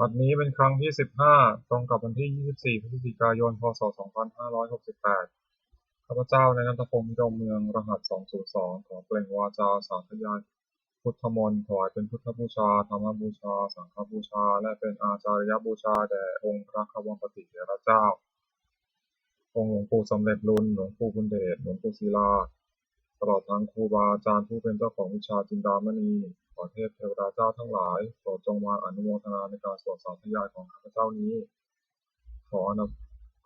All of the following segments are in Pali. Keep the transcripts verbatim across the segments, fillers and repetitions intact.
บัดนี้เป็นครั้งที่ สิบห้า ตรงกับวันที่ ยี่สิบสี่ พฤศจิกายน พ.ศ. สองพันห้าร้อยหกสิบแปด ข้าพเจ้านายณัฐพงษ์ มิตรวงศ์เมือง รหัส สองศูนย์สอง ขอเปล่งวาจาสาธยายพุทธมนต์ ถวายเป็นพุทธบูชา ธรรมบูชา สังฆบูชา และเป็นอาจาริยบูชาแด่องค์พระควัมปติเถระเจ้า องค์หลวงปู่สำเร็จลุน หลวงปู่บุญเดช หลวงปู่ศิลา ตลอดทั้งครูบาอาจารย์ผู้เป็นเจ้าของวิชาจินดามณี ขอเทพเทวดาเจ้าทั้งหลาย โปรดจงมาอนุโมทนาในการสวดสาธยายของข้าพเจ้านี้ ขออนุ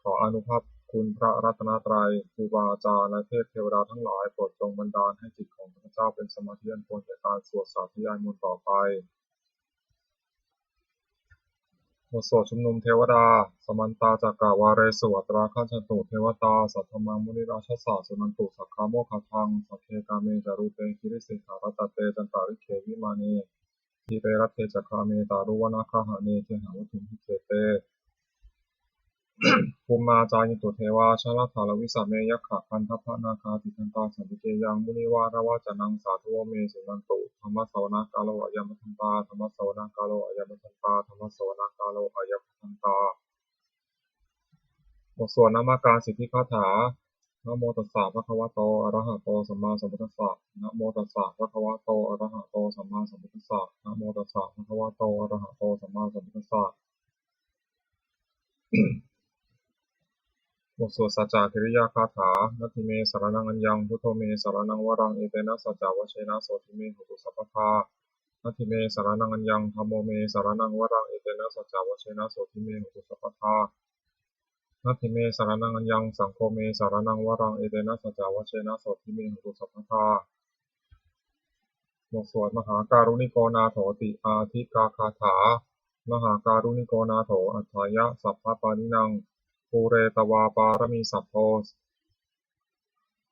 ขออานุภาพคุณพระรัตนตรัย ครูบาอาจารย์ และเทพเทวดาทั้งหลาย โปรดจงบันดาลให้จิตของข้าพเจ้าเป็นสมาธิอันควรแก่การสวดสาธยายมนต์ต่อไป บทสวดชุมนุมเทวดา Samantā cakkavāḷesu atrāgacchantu devatā, saddhammaṃ munirājassa suṇantu saggamokkhadaṃ. Sagge kāme ca rūpe girisikharataṭe cantalikkhe vimāne, dīpe raṭṭhe ca gāme taruvanagahane gehavatthumhi khette, bhummā cāyantu devā jalathalavisame yakkhagandhabbanāgā, tiṭṭhantā santike yaṃ munivaravacanaṃ sādhavo me suṇantu. Dhammassavanakālo ayam bhadantā. Dhammassavanakālo ayam bhadantā. Dhammassavanakālo ayam bhadantā. บทสวดนมการสิทธิคาถา Namo tassa bhagavato arahato sammāsambuddhassa. Namo tassa bhagavato arahato sammāsambuddhassa. Namo tassa bhagavato arahato sammāsambuddhassa. บทสวดสัจจกิริยาคาถา Natthi me saraṇaṃ aññaṃ, buddho me saraṇaṃ varaṃ, etena saccavajjena sotthi me hotu sabbadā. Natthi me saraṇaṃ aññaṃ, dhammo me saraṇaṃ varaṃ, etena saccavajjena sotthi me hotu sabbadā. Natthi me saraṇaṃ aññaṃ, saṅgho me saraṇaṃ varaṃ, etena saccavajjena sotthi me hotu sabbadā. บทสวดมหาการุณิโกนาโถติอาทิกาคาถา Mahākāruṇiko nātho atthāya sabbapāṇinaṃ, pūretvā pāramī sabbos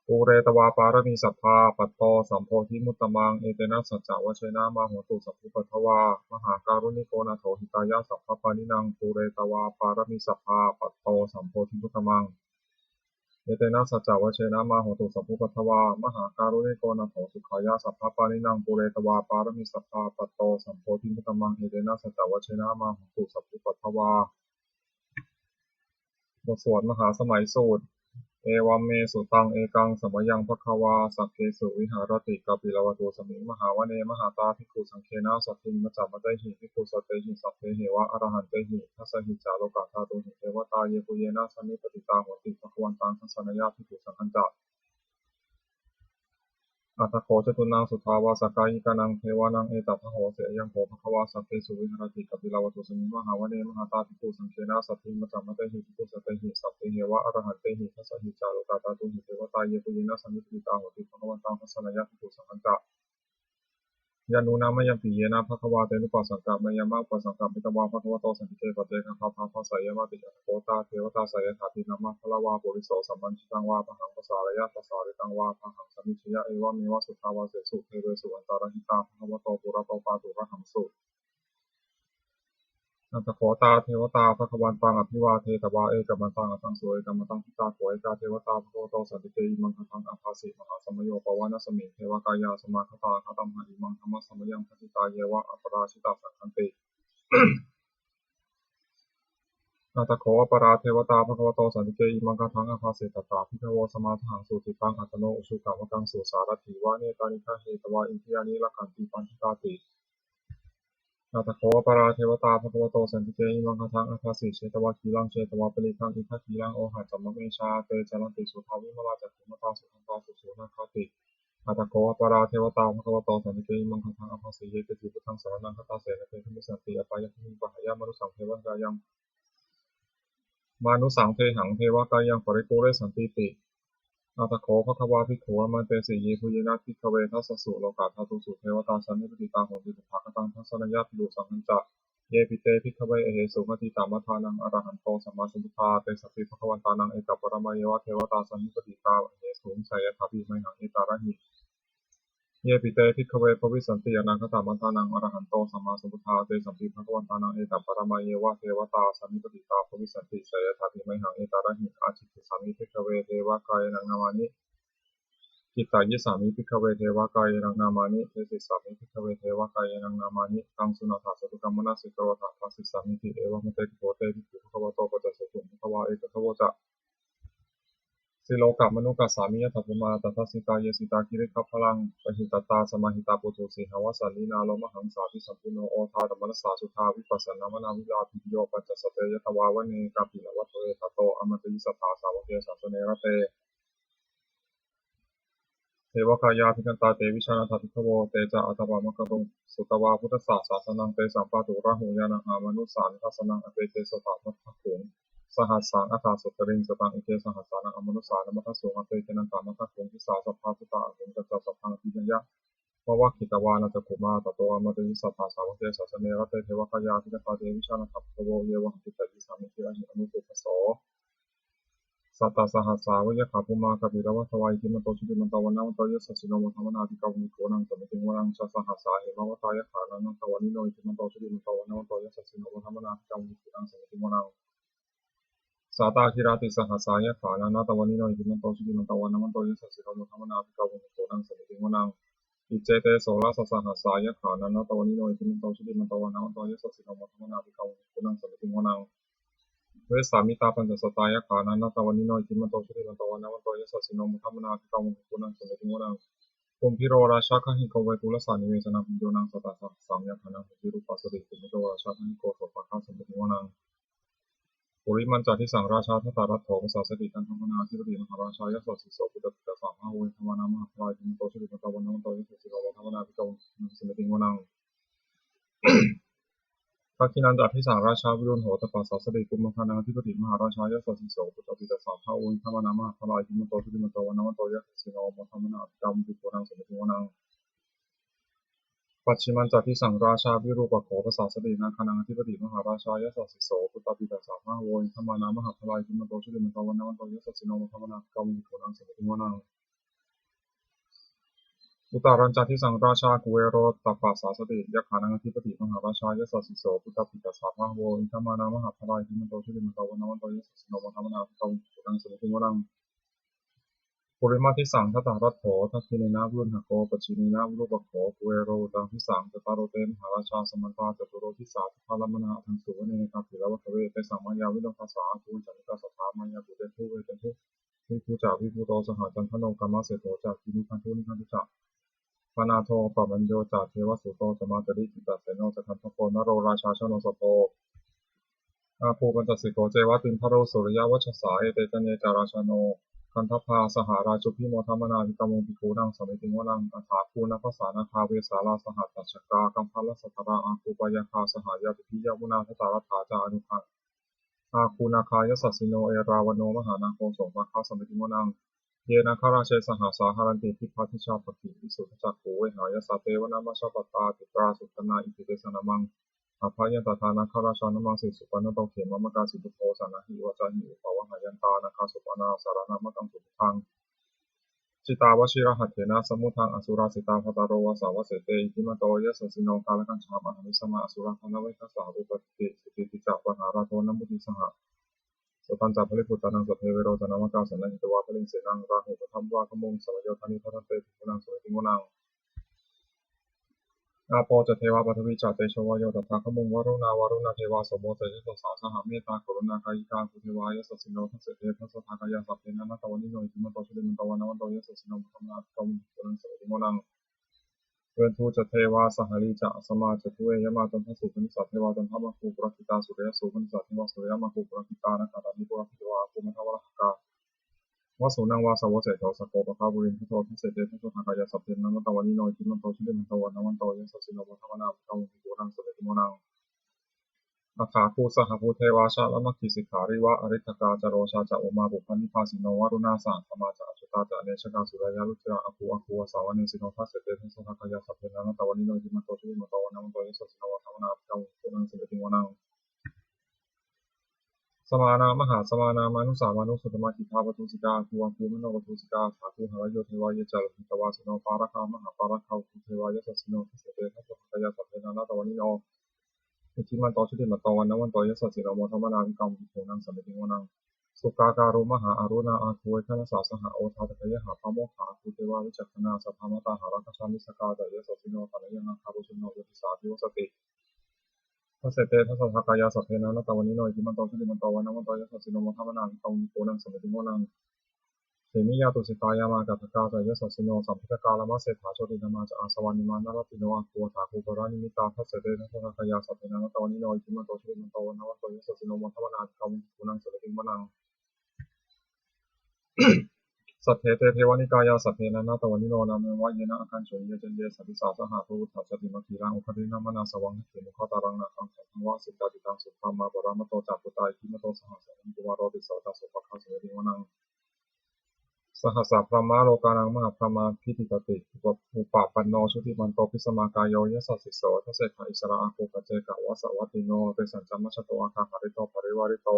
pūretvā pāramī sabbā, patto sambodhimuttamaṃ, etena saccavajjena mā hontu sabbupaddavā. Mahākāruṇiko nātho hitāya sabbapāṇinaṃ, pūretvā pāramī sabbā, patto sambodhimuttamaṃ, etena saccavajjena mā hontu sabbupaddavā. Mahākāruṇiko nātho sukhāya sabbapāṇinaṃ, pūretvā pāramī sabbā, patto sambodhimuttamaṃ, etena saccavajjena mā hontu sabbupaddavā. บทสวดมหาสมัยสูตร Evaṃ me sutaṃ. Ekaṃ samayaṃ bhagavā sakkesu viharati kapilavatthusmiṃ mahāvane mahatā bhikkhusaṅghena saddhiṃ pañcamattehi bhikkhusatehi sabbeheva arahantehi. Dasahi ca lokadhātūhi devatā yebhuyyena sannipatitā honti bhagavantaṃ dassanāya bhikkhusaṅghañca. Atha kho catunnaṃ suddhāvāsakāyikānaṃ devānaṃ etadahosi: Ayaṃ kho bhagavā sakkesu viharati kapilavatthusmiṃ mahāvane mahatā bhikkhusaṅghena saddhiṃ pañcamattehi bhikkhusatehi sabbeheva arahantehi. Dasahi ca lokadhātūhi devatā yebhuyyena sannipatitā honti bhagavantaṃ dassanāya bhikkhusaṅghañca. Yannūna mayampi yena bhagavā tenupasaṅkameyyāma, upasaṅkamitvā bhagavato santike paccekagāthā bhāseyyāmāti. Atha kho tā devatā seyyathāpi nāma balavā puriso sammiñjitaṃ vā bāhaṃ pasāreyya, pasāritaṃ vā bāhaṃ sammiñjeyya, evameva suddhāvāsesu devesu antarahitā bhagavato purato pāturahaṃsu. Atha kho tā devatā bhagavantaṃ abhivādetvā ekamantaṃ aṭṭhaṃsu. Ekamantaṃ ṭhitā kho ekā devatā bhagavato santike imaṃ gāthaṃ abhāsi: Mahāsamayo pavanasmiṃ, devakāyā samāgatā; āgatamha imaṃ dhammasamayaṃ, dakkhitāyeva aparājitasaṅghanti. Atha kho aparā devatā bhagavato santike imaṃ gāthaṃ abhāsi: Tatrā bhikkhavo samādahaṃsu, cittaṃ attano ujukamakaṃsu; sārathīva nettāni gahetvā, indriyāni rakkhanti paṇḍitāti. Atha kho aparā devatā bhagavato santike imaṃ gāthaṃ abhāsi: Chetvā khīlaṃ chetvā palighaṃ, indakhīlaṃ ohaccamanejā; te caranti suddhā vimalā, cakkhumatā sudantā susunāgāti. Atha kho aparā devatā bhagavato santike imaṃ gāthaṃ abhāsi: Ye keci buddhaṃ saraṇaṃ gatāse, na te gamissanti apāyabhūmiṃ; pahāya mānusaṃ dehaṃ, mānusaṃ dehaṃ, devakāyaṃ paripūressantīti. Atha kho bhagavā bhikkhū āmantesi: Yebhuyyena bhikkhave dasasu lokadhātūsu devatā sannipatitā honti tathāgataṃ dassanāya bhikkhusaṅghañca. Yepi te bhikkhave ahesuṃ atītamaddhānaṃ arahanto sammāsambuddhā, tesampi bhagavantānaṃ etaparamāyeva devatā sannipatitā ahesuṃ, seyyathāpi mayhaṃ etarahi. Yepi te bhikkhave bhavissanti anāgatamaddhānaṃ arahanto sammāsambuddhā, tesampi bhagavantānaṃ etaparamāyeva devatā sannipatitā bhavissanti, seyyathāpi mayhaṃ etarahi. Ācikkhissāmi bhikkhave devakāyānaṃ nāmāni. Kittayissāmi bhikkhave devakāyānaṃ nāmāni, desissāmi bhikkhave devakāyānaṃ nāmāni, taṃ suṇātha sādhukaṃ manasikarotha bhāsissāmīti. Evaṃ bhanteti kho te bhikkhū bhagavato paccassosuṃ. Bhagavā etadavoca: Silokamanukassāmi, yattha bhummā tadassitā; ye sitā girigabbharaṃ, pahitattā samāhitā. Puthū sīhāva sallīnā, lomahaṃsābhisambhuno; odātamanasā suddhā, vippasannamanāvilā. Bhiyyo pañcasate ñatvā, vane kāpilavatthave; tato āmantayi satthā, sāvake sāsane rate. Devakāyā abhikkantā, te vijānātha bhikkhavo. Te ca ātappamakaruṃ, sutvā buddhassa sāsanaṃ; tesampāturahu ñāṇaṃ, amanussāna dassanaṃ. Appeke satamaddakkhuṃ, sahassaṃ atha sattariṃ; sataṃ eke sahassānaṃ, amanussānamaddasuṃ. Appekenantamaddakkhuṃ, disā sabbā phuṭā ahuṃ; tañca sabbaṃ abhiññāya, vavakkhitvāna cakkhumā. Tato āmantayi satthā, sāvake sāsane rate. Devakāyā abhikkantā, te vijānātha bhikkhavo; ye vohaṃ kittayissāmi, girāhi anupubbaso. Sattasahassā va yakkhā, bhummā kāpilavatthavā; iddhimanto jutimanto, vaṇṇavanto yasassino; modamānā abhikkāmuṃ, bhikkhūnaṃ samitiṃ vanaṃ. Chasahassā hemavatā, yakkhā nānattavaṇṇino; iddhimanto jutimanto, vaṇṇavanto yasassino; modamānā abhikkāmuṃ, bhikkhūnaṃ samitiṃ vanaṃ. Sātāgirā tisahassā, yakkhā nānattavaṇṇino; iddhimanto jutimanto, vaṇṇavanto yasassino; modamānā abhikkāmuṃ, bhikkhūnaṃ samitiṃ vanaṃ. Iccete soḷasasahassā, yakkhā nānattavaṇṇino; iddhimanto jutimanto, vaṇṇavanto yasassino; modamānā abhikkāmuṃ, bhikkhūnaṃ samitiṃ vanaṃ. Vessāmittā pañcasatā, yakkhā nānattavaṇṇino; iddhimanto jutimanto, vaṇṇavanto yasassino; modamānā abhikkāmuṃ, bhikkhūnaṃ samitiṃ vanaṃ. Kumbhīro rājagahiko, vepullassa nivesanaṃ; bhiyyo naṃ satasahassaṃ, yakkhānaṃ payirupāsati; kumbhīro rājagahiko, sopāga samitiṃ vanaṃ. Purimañca disaṃ rājā, dhataraṭṭho pasāsati; gandhabbānaṃ ādhipati, mahārājā yasassi so. Puttāpi tassa bahavo, indanāmā mahabbalā; iddhimanto jutimanto, vaṇṇavanto yasassino; modamānā abhikkāmuṃ, bhikkhūnaṃ samitiṃ vanaṃ. Dakkhiṇañca disaṃ rājā, virūḷho tappasāsati; kumbhaṇḍānaṃ ādhipati, mahārājā yasassi so. Puttāpi tassa bahavo, indanāmā mahabbalā; iddhimanto jutimanto, vaṇṇavanto yasassino; modamānā abhikkāmuṃ, bhikkhūnaṃ samitiṃ vanaṃ. Pacchimañca disaṃ rājā, virūpakkho pasāsati; nāgānaṃ ādhipati, mahārājā yasassi so. Puttāpi tassa bahavo, indanāmā mahabbalā; iddhimanto jutimanto, vaṇṇavanto yasassino; modamānā abhikkāmuṃ, bhikkhūnaṃ samitiṃ vanaṃ. Uttarañca disaṃ rājā, kuvero tappasāsati; yakkhānaṃ ādhipati, mahārājā yasassi so. Puttāpi tassa bahavo, indanāmā mahabbalā; iddhimanto jutimanto, vaṇṇavanto yasassino; modamānā abhikkāmuṃ, bhikkhūnaṃ samitiṃ vanaṃ. Purimaṃ disaṃ dhataraṭṭho, dakkhiṇena virūḷhako; pacchimena virūpakkho, kuvero uttaraṃ disaṃ. Cattāro te mahārājā, samantā caturo disā; daddallamānā aṭṭhaṃsu, vane kāpilavatthavē. Tesaṃ māyāvino dāsā, āgū vañcanikā saṭhā; māyā kuṭeṇḍu veṭeṇḍu, viṭū ca viṭuṭo saha; candano kāmaseṭṭho ca, kinnughaṇḍu nighaṇḍu ca; panādo opamañño ca, devasūto ca mātali. Cittaseno ca gandhabbo, naḷo rājā janosabho; āgū pañcasikho ceva, timbarū suriyavacchasā. Ete caññe ca rājāno, gandhabbā saha rājubhi; modamānā abhikkāmuṃ, bhikkhūnaṃ samitiṃ vanaṃ. Athāgū nābhasā nāgā, vesālā sahatacchakā; kambalassatarā āgū, pāyāgā saha ñātibhi. Yāmunā dhataraṭṭhā ca, āgū nāgā yasassino; erāvaṇo mahānāgo, sopāga samitiṃ vanaṃ. Ye nāgarāje sahasā, haranti dibbā dijā pakkhi; visuddhacakkhū vehāyasā, te vanamajjhapattā. Citrā sudaṭṭhā nāgā, iti tesa nāmaṃ. Abhayantadā nāgarājānamāsi, supaṇṇato khemamakāsi buddho. Saṇhāhi vācāhi upavhayantā, nāgā supaṇṇā saraṇamakaṃsu buddhaṃ. Jitā vajirahatthena, samuddaṃ asurā sitā. Bhātaro vāsavassete, iddhimanto yasassino; kālakañjā mahābhismā, asurā dānaveghasā. Vepacitti sucitti ca, pahārādo namucī saha; satañca baliputtānaṃ, sabbe verocanāmakā. Sannayhitvā baliṃ senaṃ, rāhubhaddamupāgamuṃ; samayodāni bhaddante, bhikkhūnaṃ samitiṃ vanaṃ. Āpo ca devā paṭhavī ca, tejo vāyo tadāgamuṃ; varuṇā vāruṇā devā, somo tejasā saha. Mettākaruṇākāyikā, āgū devā yasassino; dasete dasadhā kāyā, sabbe nānattavaṇṇino; iddhimanto jutimanto, vaṇṇavanto yasassino; modamānā abhikkāmuṃ, bhikkhūnaṃ samitiṃ vanaṃ. Veṇḍū ca devā sahalī ca, asamā ca duve yamā; candassūpanisā devā, candamāgū purakkhitā. Suriyassūpanisā devā, suriyamāgū purakkhitā; nakkhattāni purakkhitvā, āgū mandavalāhakā. Vasūnaṃ vāsavo seṭṭho, sakkopāga purindado; dasete dasadhā kāyā, sabbe nānattavaṇṇino; iddhimanto jutimanto, vaṇṇavanto yasassino; modamānā abhikkāmuṃ, bhikkhūnaṃ samitiṃ vanaṃ. Athāgū sahabhū devā, jalamaggisikhāriva; ariṭṭhakā ca rojā ca, ummāpupphanibhāsino; varuṇā sahadhammā ca, accutā ca anejakā. Sūleyyarucirā āgū, āgū vāsavanesino; dasete dasadhā kāyā, sabbe nānattavaṇṇino; iddhimanto jutimanto, vaṇṇavanto yasassino; modamānā abhikkāmuṃ, bhikkhūnaṃ samitiṃ vanaṃ. Samānā mahāsamānā, mānusā mānusuttamā; khiḍḍāpadūsikā āgū, āgū manopadūsikā. Athāgū harayo devā, ye ca lohitavāsino; pāragā mahāpāragā, āgū devā yasassino; dasete dasadhā kāyā, sabbe nānattavaṇṇino; iddhimanto jutimanto, vaṇṇavanto yasassino; modamānā abhikkāmuṃ, bhikkhūnaṃ samitiṃ vanaṃ. Sukkā karumhā aruṇā āgū veghanasā saha, odātagayhā pāmokkhā āgū devā vicakkhaṇā. Sadāmattā hāragajā missakā ca yasassino, thanayaṃ āgā pajjunno yo disā abhivassati. Dasete dasadhā kāyā sabbe nānattavaṇṇino, iddhimanto jutimanto vaṇṇavanto yasassino, modamānā abhikkāmuṃ bhikkhūnaṃ samitiṃ vanaṃ. Khemiyā tusitā yāmā kaṭṭhakā ca yasassino, lambitakā lāmaseṭṭhā jotināmā ca āsavā, nimmānaratino āgū athāgū paranimmitā. Dasete dasadhā kāyā sabbe nānattavaṇṇino, iddhimanto jutimanto vaṇṇavanto yasassino, modamānā abhikkāmuṃ bhikkhūnaṃ samitiṃ vanaṃ. Saṭṭhete devanikāyā sabbe nānattavaṇṇino, nāmanvayena āgañchuṃ ye caññe sadisā saha. Pavutthajātimakhīlaṃ oghatiṇṇamanāsavaṃ, dakkhemoghataraṃ nāgaṃ candaṃva asitātitaṃ. Subrahmā paramatto ca puttā iddhimato saha, sanaṅkumāro tisso ca sopāga samitiṃ vanaṃ. Sahassabrahmalokānaṃ mahābrahmābhitiṭṭhati, upapanno jutimanto bhismākāyo yasassi so. Dasettha issarā āgū paccekavasavattino, tesañca majjhato āgā hārito parivārito.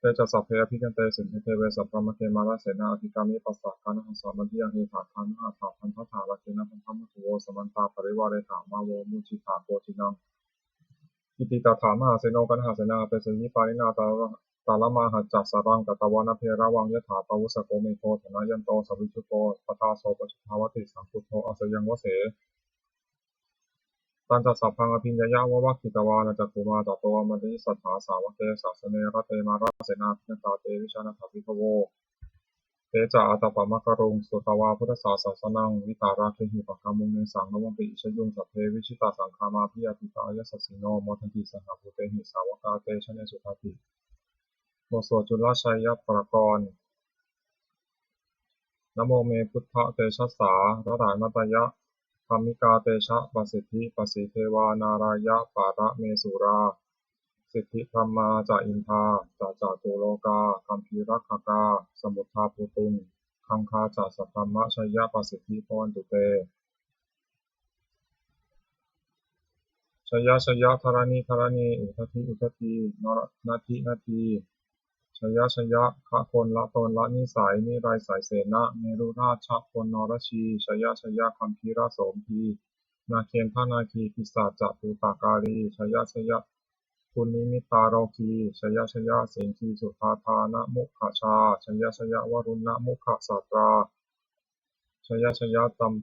Te ca sabbe abhikkante sinde deve sabrahmake, mārasenā abhikkāmi passa kaṇhassa mandiyaṃ. Etha gaṇhatha bandhatha rāgena baddhamatthu vo, samantā parivāretha mā vo muñcittha koci naṃ. Iti tattha mahāseno kaṇhasenaṃ apesayi, pāṇinā talamāhacca saraṃ katvāna bheravaṃ. Yathā pāvussako megho thanayanto savijjuko, tadā so paccudāvatti saṅkuddho asayaṃvase. Tañca sabbaṃ abhiññāya vavakkhitvāna cakkhumā, tato āmantayi satthā sāvake sāsane rate. Mārasenā abhikkantā te vijānātha bhikkhavo. Te ca ātappamakaruṃ sutvā buddhassa sāsanaṃ, vītarāgehi pakkāmuṃ nesaṃ lomampi iñjayuṃ. Sabbe vijitasaṅgāmā bhiyā guttā yasassino, modanti saha bhūtehi sāvakā te janesutāti. บทสวดจุลชัยปกรณ์ Namo me buddhatejasā ratanattayadhammikā tejapasiddhi pasīdevā nārāyaparamesurā siddhibrahmā ca indā ca catulokā gambhīrakkhakā samuddā bhūtuṃ gaṅgā ca sabrahmajayapasiddhi bhavantu te. Jaya jaya dharaṇi dharaṇī udadhi udadhī nadī nadī. Jaya jaya กะคนละตนละนิสัย นิรัยสัยเสนะ เมรุราชคนนรชี Jaya jaya gambhīrasombhī nāgendanāgī pisācabhūtakālī. Jaya jaya dunnimittarogī. Jaya jaya siṅgī sudādānamukhajā. Jaya jaya varuṇṇamukhasātrā. Jaya jaya cam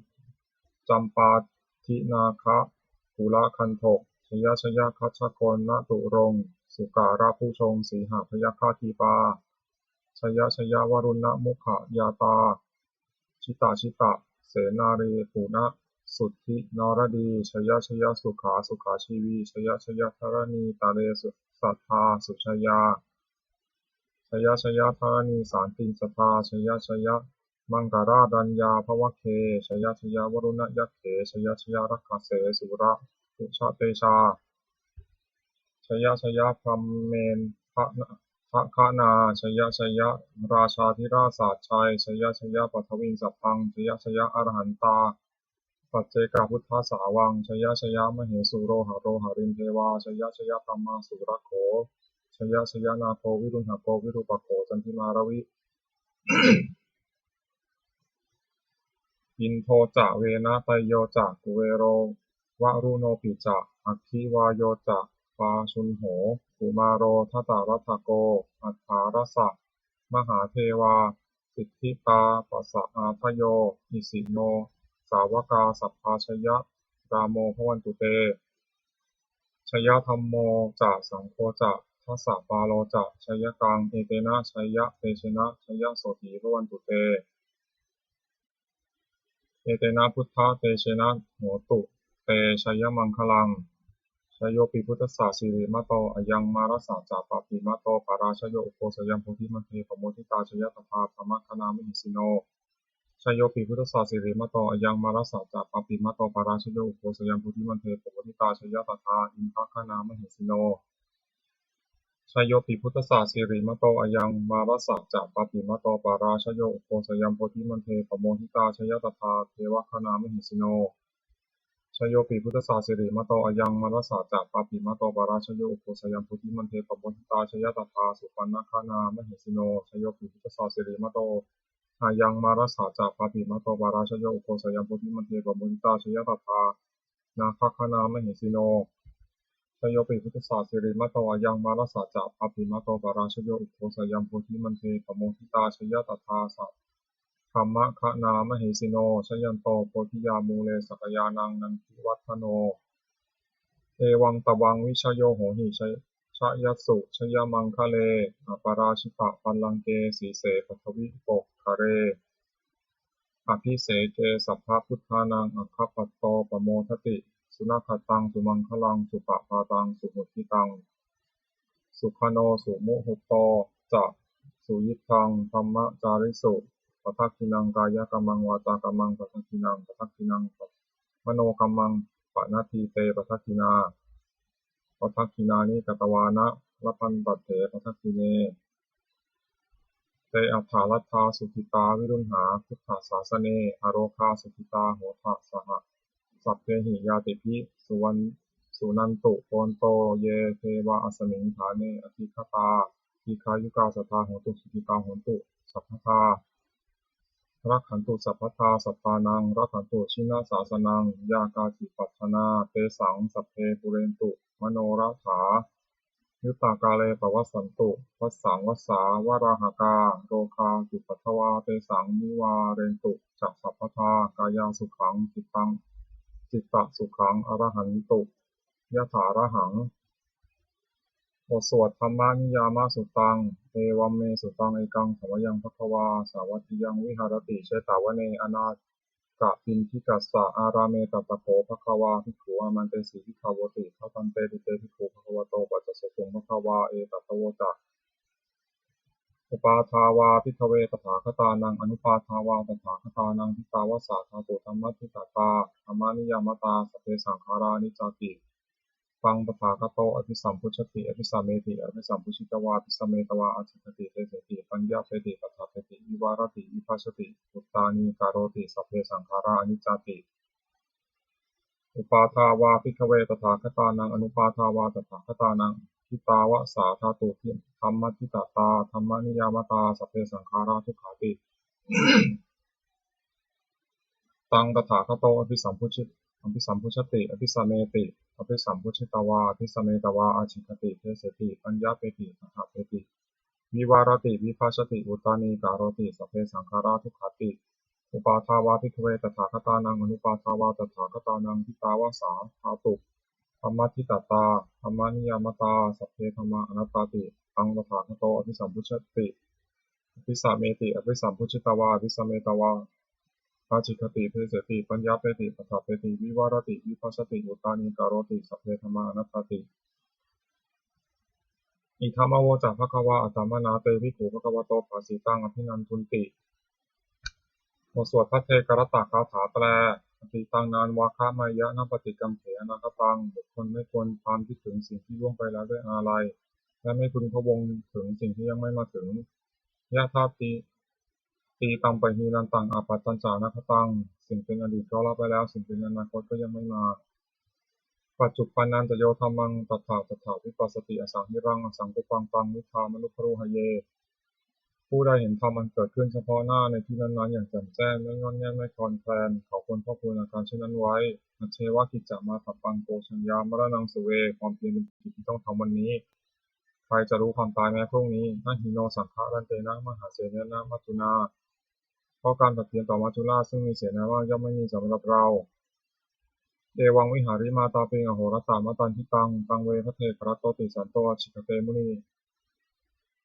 campādināgakulaganthok. Jaya jaya gajjagonaturaṅga sukarabhujaṅga sīhabyagghadīpā. Jaya jaya varuṇṇamukhayātrā. Jita jita senārī punasuddhi naradī. Jaya jaya sukhā sukhā jīvī. Jaya jaya dharaṇītale sadā sujayā. Jaya jaya dharaṇī santin sadā. Jaya jaya maṅkarādaññā bhavagge. Jaya jaya varuṇṇayakkhe. Jaya jaya rakkhase surabhujatejā. Jaya jaya brahmendagaṇā. Jaya jaya rājādhirājasājjai. Jaya jaya paṭhaviṃ sabbaṃ. Jaya jaya arahantā paccekabuddhasāvaṃ. Jaya jaya mahesuro haro harindevā. Jaya jaya brahmā surakkho. Jaya jaya nāgo viruḷhako virūpakkho candimā ravi. Indo ca venateyyo ca kuvero varuṇopi ca. Aggi vāyo ca pājuṇho kumāro dhataraṭṭhako. Aṭṭhārasa mahādevā siddhitāpasa-ādayo. Isino sāvakā sabbā jayarāmo bhavantu te. Jayadhammo ca saṅgho ca dasapālo ca jayakaṃ. Etena jayatejena jayasotthī bhavantu te. Etena buddhatejena hotu te jayamaṅgalaṃ. Jayopi buddhassa sirīmato ayaṃ mārassa ca pāpimato parājayo. Ugghosayaṃ bodhimaṇḍe pamoditā jaya tadā brahmagaṇā mahesino. Jayopi buddhassa sirīmato ayaṃ mārassa ca pāpimato parājayo. Ugghosayaṃ bodhimaṇḍe pamoditā jaya tadā indagaṇā mahesino. Jayopi buddhassa sirīmato ayaṃ mārassa ca pāpimato parājayo. Ugghosayaṃ bodhimaṇḍe pamoditā jaya tadā devagaṇā mahesino. Jayopi buddhassa sirīmato ayaṃ mārassa ca pāpimato parājayo. Ugghosayaṃ bodhimaṇḍe pamoditā jaya tadā supaṇṇagaṇā mahesino. Jayopi buddhassa sirīmato ayaṃ mārassa ca pāpimato parājayo. Ugghosayaṃ bodhimaṇḍe pamoditā jaya tadā nāgagaṇā mahesino. jayopi buddhassa sirīmato ayaṃ, mārassa ca pāpimato parājayo, ugghosayuṃ bodhimaṇḍe pamoditā, jaya tadā saddhammagaṇā mahesino, jayanto bodhiyā mūle sakyānaṃ nandivaḍḍhano. Evaṃ tvaṃ vijayo hohi jayassu jayamaṅgale, aparājitapallaṅke sīse paṭhavipokkhare, abhiseke sabbabuddhānaṃ aggappatto pamodati. Sunakkhattaṃ sumaṅgalaṃ supabhātaṃ suhuṭṭhitaṃ, sukhaṇo sumuhutto ca suyiṭṭhaṃ brahmacārisu, padakkhiṇaṃ kāyakammaṃ vācākammaṃ padakkhiṇaṃ, padakkhiṇaṃ manokammaṃ paṇidhī te padakkhiṇā, padakkhiṇāni katvāna labhantatthe padakkhiṇe. Te atthaladdhā sukhitā viruḷhā buddhasāsane, arogā sukhitā hotha saha sabbehi ñātibhi. Suvaṇ- suṇantu bhonto ye devā asmiṃ ṭhāne adhigatā, dīghāyukā sadā hontu, sukhitā hontu sabbadā, rakkhantu sabbadā sattānaṃ rakkhantu jinasāsanaṃ. Yā kāci patthanā tesaṃ sabbe pūrentu manorathā, yuttakāle pavassantu vassaṃ vassāvalāhakā, rogā cupaddavā tesaṃ nivārentu ca sabbadā, kāyasukhaṃ cittaṃ cittasukhaṃ arahantu yathārahaṃ. บทสวด Dhammaniyāmasuttaṃ. Evaṃ me sutaṃ. Ekaṃ samayaṃ bhagavā sāvatthiyaṃ viharati jetavane anāthapiṇḍikassa ārāme. Tatra kho bhagavā bhikkhū āmantesi bhikkhavoti. Bhadanteti te bhikkhū bhagavato paccassosuṃ. Bhagavā etadavoca: Uppādā vā bhikkhave tathāgatānaṃ anuppādā vā tathāgatānaṃ, ṭhitā va sā dhātu dhammaṭṭhitatā dhammaniyāmatā, sabbe saṅkhārā aniccāti. Taṃ tathāgato abhisambujjhati abhisameti, abhisambujjhitvā abhisametvā ācikkhati deseti paññapeti paṭṭhapeti vivarati vibhajati uttānīkaroti, sabbe saṅkhārā aniccāti. Uppādā vā bhikkhave tathāgatānaṃ anuppādā vā tathāgatānaṃ, ṭhitā va sā dhātu dhammaṭṭhitatā dhammaniyāmatā, sabbe saṅkhārā dukkhāti. Taṃ tathāgato abhisambujjhati abhisameti, abhisambujjhitvā abhisametvā ācikkhati deseti paññapeti paṭṭhapeti vivarati vibhajati uttānīkaroti, sabbe saṅkhārā dukkhāti. Uppādā vā bhikkhave tathāgatānaṃ anuppādā vā tathāgatānaṃ, ṭhitā va sā dhātu dhammaṭṭhitatā dhammaniyāmatā, sabbe dhammā anattāti. Taṃ tathāgato abhisambujjhati abhisameti, abhisambujjhitvā abhisametvā ācikkhati deseti paññapeti paṭṭhapeti vivarati vibhajati uttānīkaroti, sabbe dhammā anattāti. Idamavoca bhagavā. Attamanā te bhikkhū bhagavato bhāsitaṃ abhinandunti. บทสวดภัทเทกรัตตคาถาแปล. Atītaṃ nānvāgameyya nappaṭikaṅkhe anāgataṃ. บุคคลไม่ควรพาลคิดถึงสิ่งที่ล่วงไปแล้วด้วยอาลัย และไม่พึงพะวงถึงสิ่งที่ยังไม่มาถึง. Yadatītampahīnantaṃ appattañca anāgataṃ. สิ่งเป็นอดีตก็ละไปแล้ว สิ่งเป็นอนาคตก็ยังไม่มา. Paccuppannañca yo dhammaṃ tattha tattha vipassati, asaṃhiraṃ asaṅkuppaṃ taṃ viddhā manubrūhaye. ผู้ใดเห็นธรรมอันเกิดขึ้นเฉพาะหน้าในที่นั้นๆ อย่างแจ่มแจ้ง ไม่ง่อนแง่น ไม่คลอนแคลน เขาควรพอกพูนอาการเช่นนั้นไว้. Ajjeva kiccamātappaṃ ko jaññā maraṇaṃ suve. ความเพียรเป็นกิจที่ต้องทำวันนี้ ใครจะรู้ความตายแม้พรุ่งนี้. Na hi no saṅgarantena mahāsenena maccunā. เพราะการผัดเพี้ยนต่อมัจจุราชซึ่งมีเสนามากย่อมไม่มีสำหรับเรา. Evaṃvihārimātāpiṃ ahorattamatanditaṃ, taṃ ve bhaddekarattoti santo ācikkhate muni.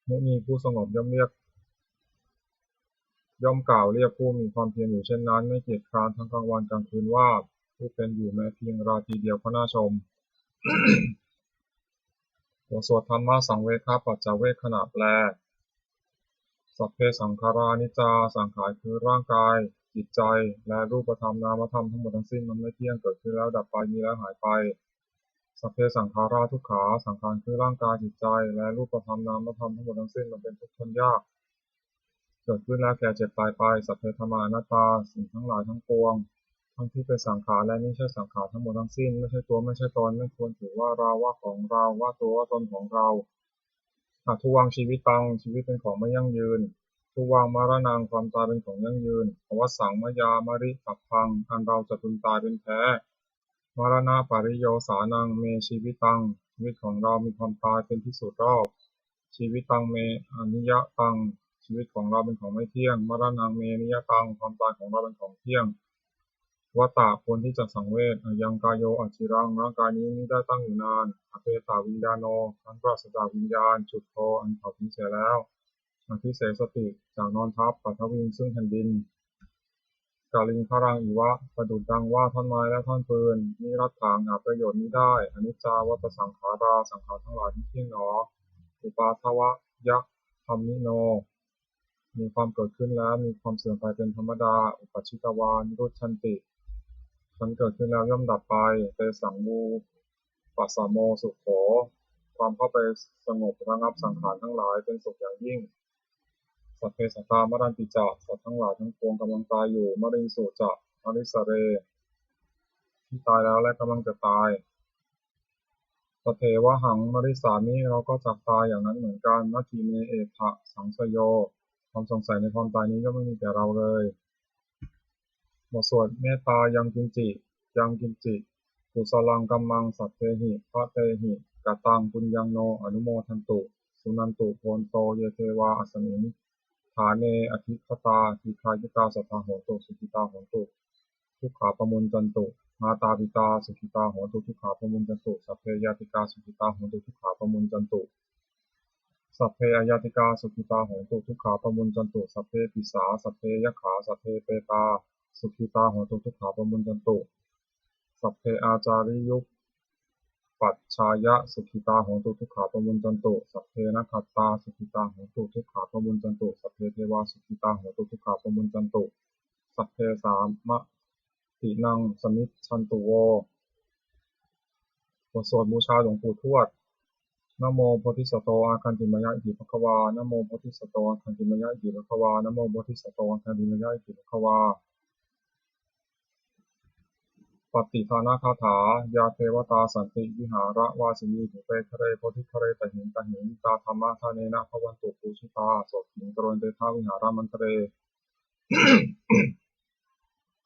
มุนีผู้สงบย่อมเรียก ย่อมกล่าวเรียกผู้มีความเพียรอยู่เช่นนั้น ไม่เกียจคร้านทั้งกลางวันกลางคืนว่า ผู้เป็นอยู่แม้เพียงราตรีเดียวก็น่าชม. บทสวดธรรมสังเวคปัจจเวกขณะแปล. Sabbe saṅkhārā aniccā. สังขารคือร่างกาย จิตใจ และรูปธรรมนามธรรมทั้งหมดทั้งสิ้นมันไม่เที่ยง เกิดขึ้นแล้วดับไป มีแล้วหายไป. Sabbe saṅkhārā dukkhā. สังขารคือร่างกาย จิตใจ และรูปธรรมนามธรรมทั้งหมดทั้งสิ้นมันเป็นทุกข์ทนยาก เกิดขึ้นแล้วแก่เจ็บตายไป. Sabbe dhammā anattā. สิ่งทั้งหลายทั้งปวง ทั้งที่เป็นสังขารและมิใช่สังขารทั้งหมดทั้งสิ้น ไม่ใช่ตัวไม่ใช่ตน ไม่ควรถือว่าเราว่าของเรา ว่าตัวว่าตนของเรา. Adhuvaṃ jīvitaṃ. ชีวิตเป็นของไม่ยั่งยืน. Dhuvaṃ maraṇaṃ. ความตายเป็นของยั่งยืน. Avassaṃ mayā maritabbaṃ. อันเราจะพึงตายเป็นแท้. Maraṇapariyosānaṃ me jīvitaṃ. ชีวิตของเรามีความตายเป็นที่สุดรอบ Jīvitaṃ me aniyataṃ ชีวิตของเราเป็นของไม่เที่ยง Maraṇaṃ me niyataṃ ความตายของเราเป็นของเที่ยง Vata ควรที่จะสังเวช Ayaṃ kāyo aciraṃ ร่างกายนี้มิได้ตั้งอยู่นาน Apetaviññāṇo ครั้นปราศจากวิญญาณ Chuḍḍho อันเผาทิ้งเสียแล้ว Adhisessati จักนอนทับ Paṭhaviṃ ซึ่งแผ่นดิน Kaliṅgaraṃ iva ประดุจดังว่าท่อนไม้และท่อนฟืน Niratthaṃ หาประโยชน์มิได้ Aniccā vata saṅkhārā สังขารทั้งหลายไม่เที่ยงหนอ Uppādavayadhammino มีความเกิดขึ้นแล้วมีความเสื่อมไปเป็นธรรมดา Uppajjitvā nirujjhanti ครั้นเกิดขึ้นแล้วย่อมดับไป Tesaṃ vūpasamo sukho ความเข้าไปสงบระงับสังขารทั้งหลายเป็นสุขอย่างยิ่ง Sabbe sattā maranti ca สัตว์ทั้งหลายทั้งปวงกำลังตายอยู่ Mariṃsu ca marissare ที่ตายแล้วและกำลังจะตาย Tathevāhaṃ marissāmi เราก็จักตายอย่างนั้นเหมือนกัน Natthi me ettha saṃsayo ความสงสัยในความตายนี้ย่อมไม่มีแก่เราเลย บทสวดเมตตา Yaṅkiñci Yaṅkiñci kusalaṃ kammaṃ sabbehi katehi kataṃ puññaṃ no anumodantu suṇantu bhonto ye devā asmiṃ ṭhāne adhigatā dīghāyukā sadā hontu sukhitā hontu dukkhā pamuñcantu. Mātā pitā sukhitā hontu dukkhā pamuñcantu. Sabbe ñātikā sukhitā hontu dukkhā pamuñcantu. Sabbe aññātikā sukhitā hontu dukkhā pamuñcantu. Sabbe pisā sabbe yakkhā sabbe petā sukhitā hontu dukkhā pamuñcantu. Sabbe ācariyupajjhāyā sukhitā hontu dukkhā pamuñcantu. Sabbe nakkhattā sukhitā hontu dukkhā pamuñcantu. Sabbe devā sukhitā hontu dukkhā pamuñcantu. Sabbe sampattīnaṃ samijjhantu vo. บทสวดบูชาหลวงปู่ทวด Namo bodhisatto āgantimāya iti bhagavā. Namo bodhisatto āgantimāya iti bhagavā. Namo bodhisatto āgantimāya iti bhagavā. Pattidānagāthā. Yā devatā santi vihāravāsinī thūpe ghare bodhighare tahiṃ tahiṃ, tā dhammadānena bhavantu pūjitā, sotthiṃ karontedha vihāramaṇḍale.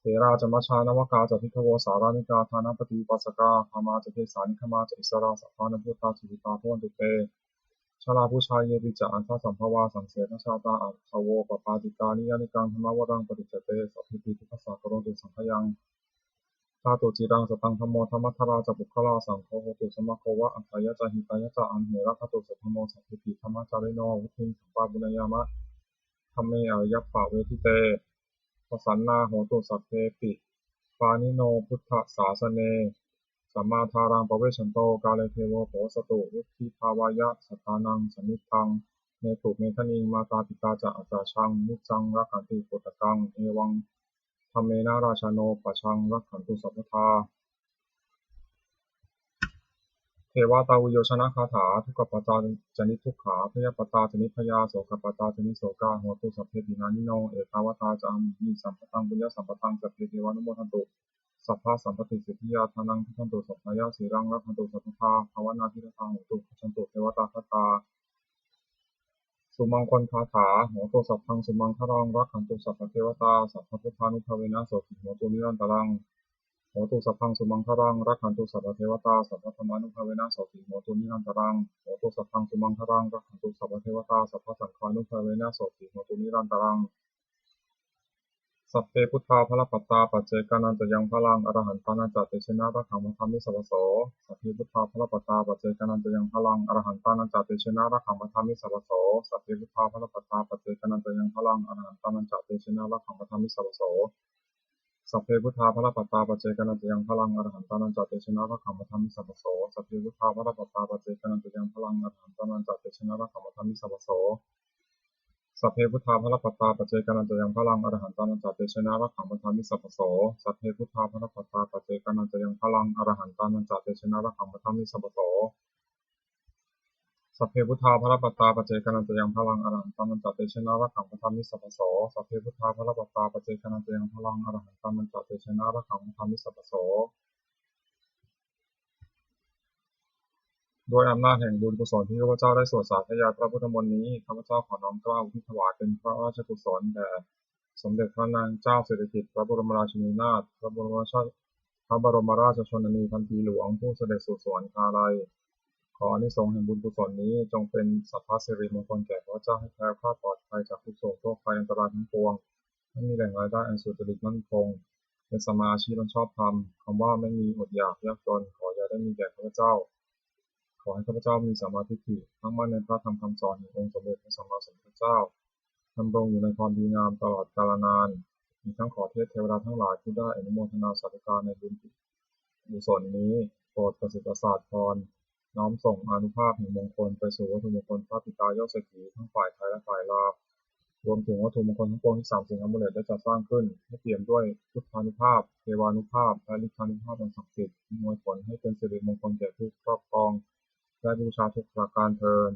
Therā ca majjhā navakā ca bhikkhavo, sārāmikā dānapatī upāsakā, gāmā ca desā nigamā ca issarā, sappāṇabhūtā sukhitā bhavantu te. Jalābujā yepi ca aṇḍasambhavā, saṃsedajātā athavopapātikā, niyyānikaṃ dhammavaraṃ paṭicca te, sabbepi dukkhassa karontu saṅkhayaṃ. Ṭhātu ciraṃ sataṃ dhammo, dhammaddharā ca puggalā, saṅgho hotu samaggo va, atthāya ca hitāya ca. Amhe rakkhatu saddhammo, sabbepi dhammacārino, vuḍḍhiṃ sampāpuṇeyyāma, dhamme ariyappavedite. Pasannā hontu sabbepi, pāṇino buddhasāsane, sammādhāraṃ pavecchanto, kāle devo pavassatu, vuḍḍhibhāvāya sattānaṃ, samiddhaṃ netu medaniṃ. Mātā pitā ca atrajaṃ, niccaṃ rakkhanti puttakaṃ, evaṃ dhammena rājāno, pajaṃ rakkhantu sabbadā. Devatāuyyojanagāthā. Dukkhappattā ca niddukkhā, bhayappattā ca nibbhayā, sokappattā ca nissokā, hontu sabbepi pāṇino. Ettāvatā ca amhehi, sambhataṃ puññasampadaṃ, sabbe devānumodantu, sabbasampattisiddhiyā. Dānaṃ dadantu saddhāya, sīlaṃ rakkhantu sabbadā, bhāvanābhiratā hontu, gacchantu devatāgatā. Sumaṅgalagāthā. Hotu sabbaṃ sumaṅgalaṃ, rakkhantu sabbadevatā, sabbabuddhānubhāvena, sotthī hontu nirantaraṃ. Hotu sabbaṃ sumaṅgalaṃ, rakkhantu sabbadevatā, sabbadhammānubhāvena, sotthī hontu nirantaraṃ. Hotu sabbaṃ sumaṅgalaṃ, rakkhantu sabbadevatā, sabbasaṅghānubhāvena, sotthī hontu nirantaraṃ. Sabbe buddhā balappattā, paccekānañca yaṃ balaṃ, arahantānañca tejena, rakkhaṃ bandhāmi sabbaso. Sabbe buddhā balappattā, paccekānañca yaṃ balaṃ, arahantānañca tejena, rakkhaṃ bandhāmi sabbaso. Sabbe buddhā balappattā, paccekānañca yaṃ balaṃ, arahantānañca tejena, rakkhaṃ bandhāmi sabbaso. Sabbe buddhā balappattā, paccekānañca yaṃ balaṃ, arahantānañca tejena, rakkhaṃ bandhāmi sabbaso. Sabbe buddhā balappattā, paccekānañca yaṃ balaṃ, arahantānañca tejena, rakkhaṃ bandhāmi sabbaso. Sabbe buddhā balappattā, paccekānañca yaṃ balaṃ, arahantānañca tejena, rakkhaṃ bandhāmi sabbaso. Sabbe buddhā balappattā, paccekānañca yaṃ balaṃ, arahantānañca tejena, rakkhaṃ bandhāmi sabbaso. Sabbe buddhā balappattā, paccekānañca yaṃ balaṃ, arahantānañca tejena, rakkhaṃ bandhāmi sabbaso. Sabbe buddhā balappattā, paccekānañca yaṃ balaṃ, arahantānañca tejena, rakkhaṃ bandhāmi sabbaso. ด้วยอำนาจแห่งบุญกุศลที่ข้าพเจ้าได้สวดสาธยายพระพุทธมนต์นี้ ข้าพเจ้าขอน้อมเกล้าอุทิศถวายเป็นพระราชกุศลแด่สมเด็จพระนางเจ้าสิริกิติ์ พระบรมราชินีนาถ พระบรมราช พระบรมราชชนนีพันปีหลวง ผู้เสด็จสู่สวรรคาลัย ขออานิสงส์แห่งบุญกุศลนี้จงเป็นสัพพสิริมงคลแก่ข้าพเจ้า ให้แคล้วคลาดปลอดภัยจากทุกข์โศกโรคภัยอันตรายทั้งปวง ให้มีแหล่งรายได้อันสุจริตมั่นคง เป็นสัมมาอาชีพอันชอบธรรม คำว่าไม่มีอดอยากยากจน ขออย่าได้มีแก่ข้าพเจ้า ขอให้ข้าพเจ้ามีสัมมาทิฏฐิ ตั้งมั่นในพระธรรมคำสอนแห่งองค์สมเด็จพระสัมมาสัมพุทธเจ้า ดำรงอยู่ในความดีงามตลอดกาลนาน อีกทั้งขอเทพเทวดาทั้งหลายที่ได้อนุโมทนาสาธุการในบุญกุศลนี้ โปรดประสิทธิ์ประสาทพร น้อมส่งอานุภาพแห่งมงคลไปสู่วัตถุมงคลพระปิดตายอดเศรษฐีทั้งฝ่ายไทยและฝ่ายลาว รวมถึงวัตถุมงคลทั้งปวงที่สามสิงห์อมูเลตได้จัดสร้างขึ้น ให้เปี่ยมด้วยพุทธานุภาพ เทวานุภาพ และฤทธานุภาพอันศักดิ์สิทธิ์ อำนวยผลให้เป็นสิริมงคลแก่ผู้ครอบครอง และบูชาทุกประการเทอญ